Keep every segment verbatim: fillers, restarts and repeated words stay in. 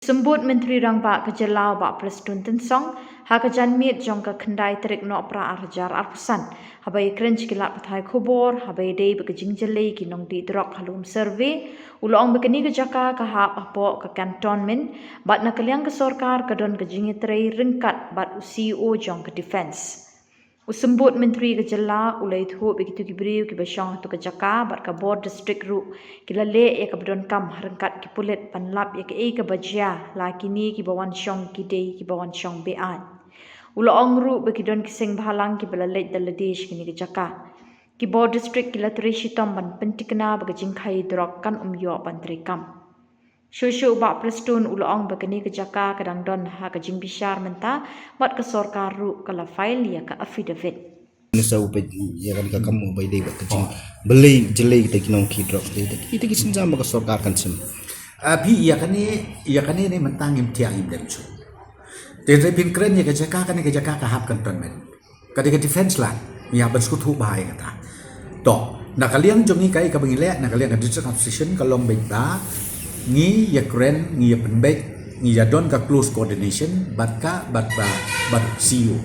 Symbud Myntri Rangbah ka jylla u Bah Prestone Tynsong, ha ka janmiet jong ka khyndai tarik Nohprah ar hajar arphew san, haba ïakren sha ki lad pathai khubor, haba ïadei bad ka jingjyllei ki nongdih drok ha Lum Survey, u la ong ba kane ka jaka ka hap hapoh ka cantonment, bad na ka liang ka sorkar ka don ka jingïatrei ryngkat bad u C E O jong ka Defence. U Symbud Myntri ka jylla u la ïathuh ba kito ki briew kiba shong hato ka jaka bad ka bor district ruh ki la leh ïa kaba donkam ha ryngkat ki pulit ban lap ïa kaei kaba jia, la kine kiba wan shong ki dei kiba wan shong be-aiñ. U la ong ruh ba ki don ki seng bhalang kiba la leit da lade sha kine ki jaka. Ki bor district ki la trei shitom ban pyntikna ba ka jingkhaïi drok kan ym ïoh ban trei kam. Shuh shuh u Bah Prestone u la ong ba kane ka jaka ka dang don ha ka jingbishar mynta, bad ka sorkar ruh ka la file ïa ka affidavit. Nisa u peit ïa kane ka kam u bai dei bad ka jing belei jyllei kita ki nongdih drok, kita ki sienjam ba ka sorkar kan shim. Ah, phi, ïa kane, ïa kane ne mynta ngim thiah ngim dem shuh. Te hynrei phin kren ïa ka jaka, kane ka jaka ka hap cantonment. Ka dei ka defence land, ngi hap ban sngewthuh bha ïa kata. To, na ka liang jong ngi kaei kaba ngi leh, na ka liang ka District Administration ka long beit ba ngi ïakren, ngi ïapynbeit, ngi ïadon ka close coordination bad ka, bad ba, bad C E O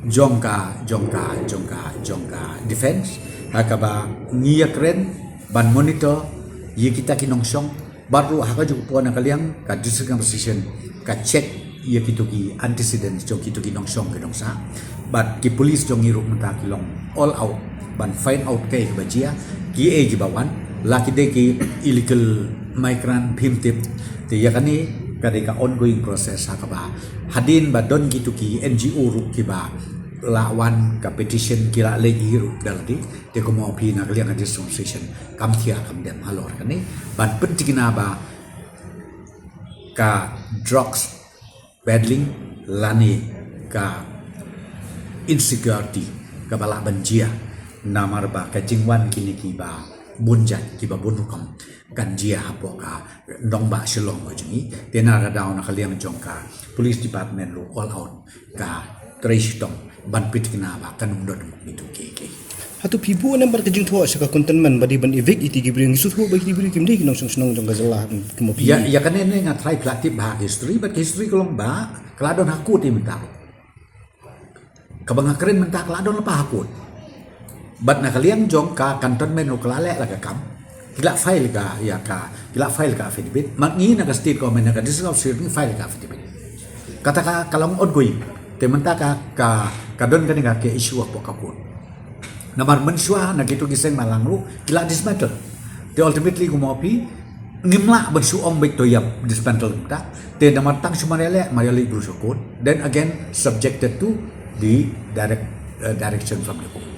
jong ka, jong ka, jong ka, jong ka defence, ha kaba ngi ïakren ban monitor ïa kita ki nongshong, bad ruh ha kajuh ka por na ka liang ka District Administration ka check ïa kito ki antecedents jong kito ki nongshong ki nongsah. Bad ki police jong ngi ruh mynta ki long all out ban find out kaei kaba jia, kiei kiba wan, la ki dei ki illegal migrant phim tip. Te ïa kane ka dei ka ongoing process ha kaba hadien ba don kito ki N G O ruh kiba la wan ka petition, ki la leit hi ruh da lade. Te kumno phi, na ka liang ka District Administration kam thiah kam dem halor kane ban pyntikna ba ka drugs peddling lane ka insecurity kaba lah ban jia namar ba ka jingwan kine kiba bun jait, kiba bun rukom kan jia hapoh ka nongbah Shillong ka jong ngi. Te na ka daw na ka liang jong ka police department ruh all out ka trei shitom ban pyntikna ba kan ym don mukni tu kiei kiei. Hato phi buh ne em bad ka jingthoh sha ka cantonment ba dei ban evict ïa kito ki briew, ngi sngewthuh ba kito ki briew kim dei ki nongshong shnong jong ka jylla, kumno phi? Ïa, ïa kane ne nga try pla tip ba ha ka history, bad ka history ka long ba ka la don ha court ïa mynta. Kaba nga kren mynta ka la don lypa ha court. Bad na ka liang jong ka cantonment ruh ka la leh la ka kam. Ki la file ka, ïa ka, ki la file ka affidavit. Ma ngi na ka state government, na ka District Administration ngi file ka affidavit. Kata ka, ka long ongoing. Te mynta ka, ka, ka don kane ka, ka issue hapoh ka court. Namar mynshuwa na kito ki seng bhalang ruh ki la dismantle. Te ultimately kumno phi, ngim lah ban shu ong beit to ïa dismantle mynta. Te namar tang shu mar ïaleh, mar ïaleh briew sha court. Then again subjected to the direct, uh, direction from the court.